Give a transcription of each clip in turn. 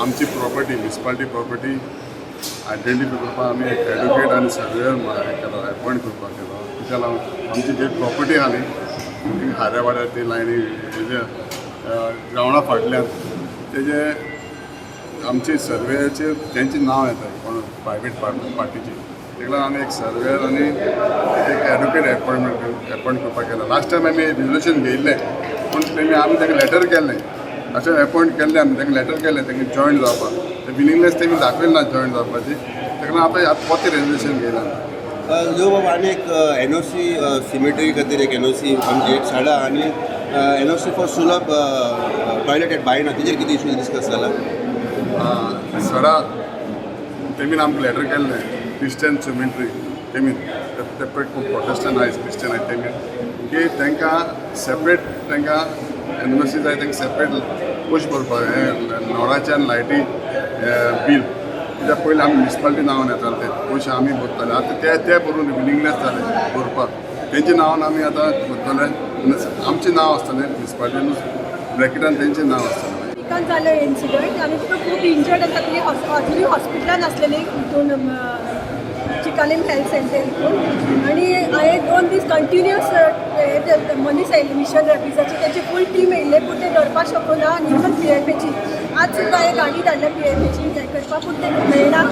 आमची property, municipality property identify करपाक आमी एक एडवोकेट आनी सर्वेयर केलो, एपॉयंट करपाक केलो. तेच्या लागून आमची जी प्रॉपर्टी आहा न्ही खाऱ्या वाड्यार, ती लायनी हेजे ग्रावंडा फाटल्यान, तेजे आमचे सर्वेयाचेर तेंचें नांव येता, कोण प्रायवेट पार्टीचे. तेका लागून आमी एक सर्वेयर आनी एक एडवोकेट एपॉयंट करपाक केला. लास्ट टायम आमी रेजोल्युशन घेयल्लें, पूण तेमी आमी तांकां लेटर केल्लें, अशें एपॉयंट केल्लें, आमी तांकां लेटर केलें तांकां जॉयन जावपाक. ते विलिंगनेस तेमी दाखयली ना जॉयन जावपाची. ताका लागून आतां आतां परतें रेजोल्युशन घेयलां. यो बाबा, आनी एक एनओसी, सिमेट्री खातीर एक एनओसी आमची एक सडा आनी एनओसी फॉर सुलभ टॉयलेट एट बायना, तेजेर कितें इशू डिस्कस जाला? सडा तेमीन आमकां लेटर केल्लें, क्रिस्टियन सिमेट्री तेमीन, ते पळय कोण प्रोटेस्टंट आयज क्रिस्टियन आहाय, तेमीन की तांकां सेपरेट तांकां एनओसी जाय, तांकां सेपरेट पयशे भरपाक हें नळाचे आनी लायटी बील. कित्याक पयलीं आमी म्युनिसिपालिटी नांवान येताले, ते पयशे आमी भरताले. आतां ते ते भरून विलिंगनेस जाले भरपाक. तेंच्या नांवान आमी आतां भरतले आनी आमचें नांव आसतलें म्युनिसिपालिटीन, ब्रॅकेटान तेंचें नांव आसतलें. विकान जालो इन्सिडंट आनी तुका खूब इंजर्ड आसा. ती अजुनूय हॉस्पिटलान आसलेली हितून चिकालीम हेल्थ सेंटर हितून. आनी हांवें 2 दीस कंटिन्युअस हे मनीस आयिल्ले मिशन रॅबिजाची, तेंची फूल टीम येयल्ले, पूण ते धरपाक शकना. आनी इवन पीएफएची आज सुद्दां हांवें गाडी धाडल्या पीएफएची हें करपाक, पूण ते मेळना.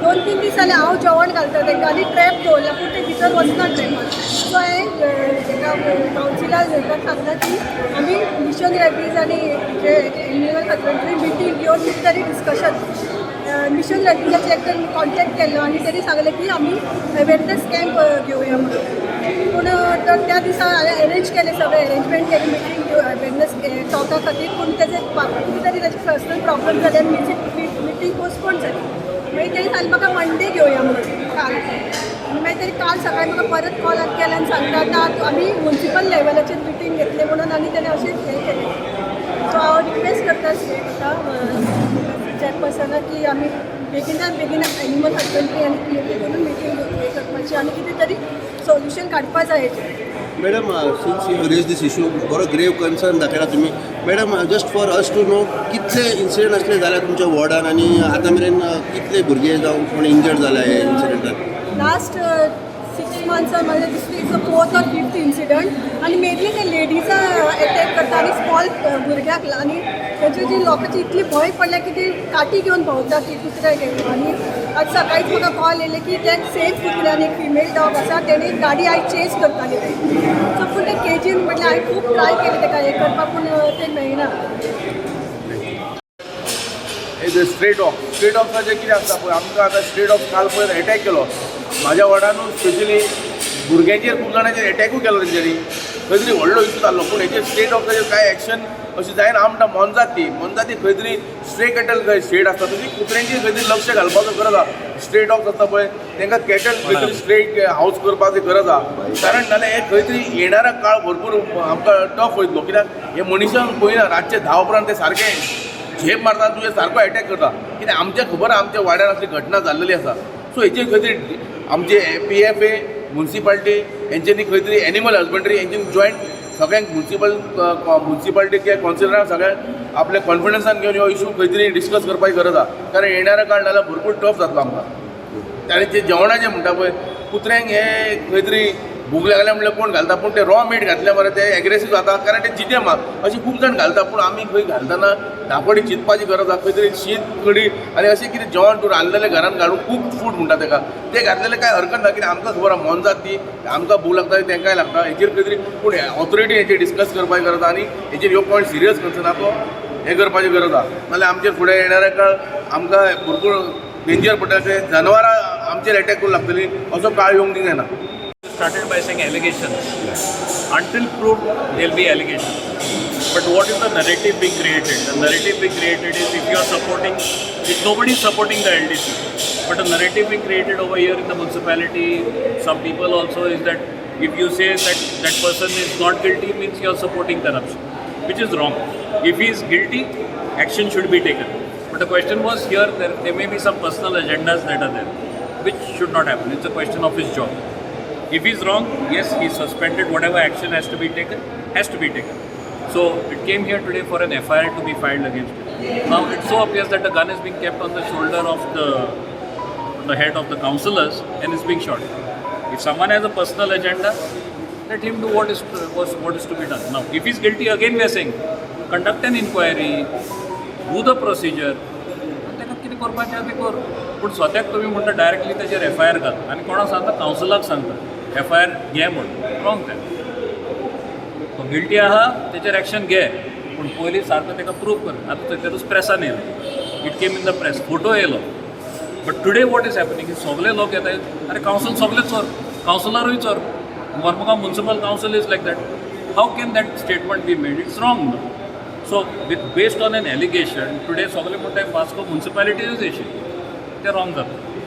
2-3 दीस जाले हांव जेवण घालता तांकां आनी ट्रॅप दवरला, पूण ते भितर वचना ट्रॅपान. सो हांवें हेका कावन्सिलार हेका सांगलां की आमी मिशन रॅबीज आनी जे एनिमल हजबंड्री मिटींग घेवन कितें तरी डिस्कशन. मिशन रॅबिजाचे एक कॉन्टेक्ट केल्लो आनी तेणी सांगलें की आमी अवेरनेस कॅम्प घेवया म्हणून. पूण तर त्या दिसा हांवें अरेंज केलें, सगळें अरेंजमेंट केली मिटींग घेवन अवेरनेस टॉका खातीर, पूण तेजे कितें तरी ताचे पर्सनल प्रॉब्लम जाले आनी मिटींग पोस्टपोन जाली. मागीर तेणी सांगलें म्हाका मंडे घेवया म्हणून काल. आनी मागीर तेणी काल सकाळी म्हाका परत कॉल केला आनी सांगता, आतां आमी मुन्सिपल लेवलाचेर मिटींग घेतले म्हणून आनी तेणें अशें हें केलें. सो हांव रिक्वेस्ट करता हेका चॅरपर्सनाक की आमी बेगिनात बेगीन एनिमल हजबंड्री आनी पीएफए करून मिटींग हें करपाची आनी कितें तरी सोल्युशन काडपा जाय हेचेर. Madam, since you raise this issue, बरो ग्रेव कन्सर्न दाखयला तुमी. Madam, just for us to know, कितले इन्सिडंट असले जाल्या तुमच्या वॉर्डान आनी आतां मेरेन कितले भुरगे जावं कोण इंजर्ड जाल्या हे इन्सिडंटान? लास्ट 6 मंथ्सान म्हाका दिसता it's a fourth or fifth incident. आनी मेनली ते लेडीजां एटॅक करता आनी स्मॉल भुरग्याक. आनी तेजी जी लोकांची इतली भंय पडल्या की ती काठी घेवन भोंवता ती कुत्रे घेवन. आनी आज सकाळीच म्हाका कॉल येयले की ते सेम कुत्र्यान एक फिमेल डॉग आसा, तेणी गाडी आयज चेस करताली ते. सो पूण ते केजीन म्हटल्यार हांवें खूब ट्राय केलें तेका हें करपाक, पूण तें मेळना. हे स्ट्रे डॉग, स्ट्रे डॉग्साचें कितें आसता पळय, आमकां आतां स्ट्रे डॉग काल पयर एटॅक केलो म्हाज्या वॉर्डानूच. स्पेशली भुरग्यांचेर, खूब जाणांचेर एटॅकूय केलो तेंच्यांनी. खंय तरी व्हडलो इशू जाल्लो, पूण हेचेर स्ट्रे डॉग्साचेर कांय एक्शन अशी जायना. आमकां मोनजात, ती मोनजाती खंय तरी स्ट्रे कॅटल खंय शेड आसता, तशी कुत्र्यांची खंय तरी लक्ष घालपाचो गरज आसा. स्ट्रे डॉग्स आसता पळय, तांकां कॅटल खंय तरी स्ट्रे हावज करपाची गरज आसा, कारण नाल्यार हे खंय तरी येणारा काळ भरपूर आमकां टफ वयतलो. कित्याक हे मनशांक पळयना, रातचे 10 उपरांत ते सारके झेप मारता, तुजे सारको एटॅक करता. कित्याक आमच्या खबर आहा, आमच्या वाड्यार असली घटना जाल्लेली आसा. सो हेचे खंय तरी आमचे पीएफए, मुन्सिपाल्टी हेंच्यांनी खंय तरी, एनिमल हजबंड्री हेंच्यांनी जॉयंट सगळ्यांक मुन्सिपाल्टी किंवा कावन्सिलरांक सगळ्यांक आपल्या कॉन्फिडन्सान घेवन हो इशू खंय तरी डिस्कस करपाची गरज आसा, कारण येणारा काळ नाल्यार भरपूर टफ जातलो आमकां. आनी जे जेवणाचें म्हणटा पळय, कुत्र्यांक हे खंय तरी भूक लागल्या म्हणल्यार कोण घालता, पूण ते रॉ मीट घातल्या मरे ते एग्रेसीव जाता, कारण ते जिते मात अशें खूब जाण घालता. पूण आमी खंय घालतना धापडी चिंतपाची गरज आसा. खंय तरी शीत कडी आनी अशें कितें जेवण तूं रांदलेलें घरान घालून खूब फूड म्हणटा तेका, तें घातलेलें कांय हरकत ना. कित्याक आमकां खबर आहा, मोनजात ती, आमकां भूक लागता, तेंकांय लागता. हेचेर खंय तरी पूण ऑथॉरिटी हेचेर डिस्कस करपाची गरज आसा आनी हेचेर ह्यो पॉयंट सिरियस कन्सर्न आहा तो हें करपाची गरज आसा. नाल्यार आमचेर फुडें येणाऱ्या काळ आमकां भरपूर डेंजर पडटा, जनावरां आमचेर एटॅक करूंक लागतली, असो काळ येवंक दिवंक जायना. Started by saying allegations. Until proved, there'll be allegations. But what is the narrative being created? The narrative being created is if you are supporting, if nobody is supporting the LDC, but the narrative being created over here in the municipality, some people also, is that if you say that that person is not guilty, means you are supporting corruption, which is wrong. If he is guilty, action should be taken. But the question was here, there may be some personal agendas that are there, which should not happen. It's a question of his job. If he's wrong, yes, he's suspended. Whatever action has to be taken, has to be taken. So it came here today for an FIR to be filed against him. Now it so appears that the gun is being kept on the shoulder of the head of the councillors and is being shot. If someone has a personal agenda, let him do what is to be done. Now, if he's guilty, again we are saying, conduct an inquiry, do the procedure. ताका कितें करपाचें आहा तें कर, पूण स्वताक तुमी म्हणटा डायरेक्टली ताचेर एफ I R घाल आनी कोणाक सांगता, कावन्सिलाक सांगता एफ I R घे म्हूण. रॉंग तें. तो गिल्टी आहा तेचेर एक्शन घे, पूण पयलीं सारको ताका प्रूव कर. आतां थंयसरूच प्रेसान येयलो, it came in the press, photo येयलो. But today what is happening is सगळे लोक येता, अरे कावन्सील सगळे चोर, कावन्सिलरूय चोर, Mormugao municipal council is like that. How can that statement be made? It's wrong. So with based on an allegation today सगळे म्हणटा वास्को मुन्सिपालिटीज अशी, तें रॉंग जाता.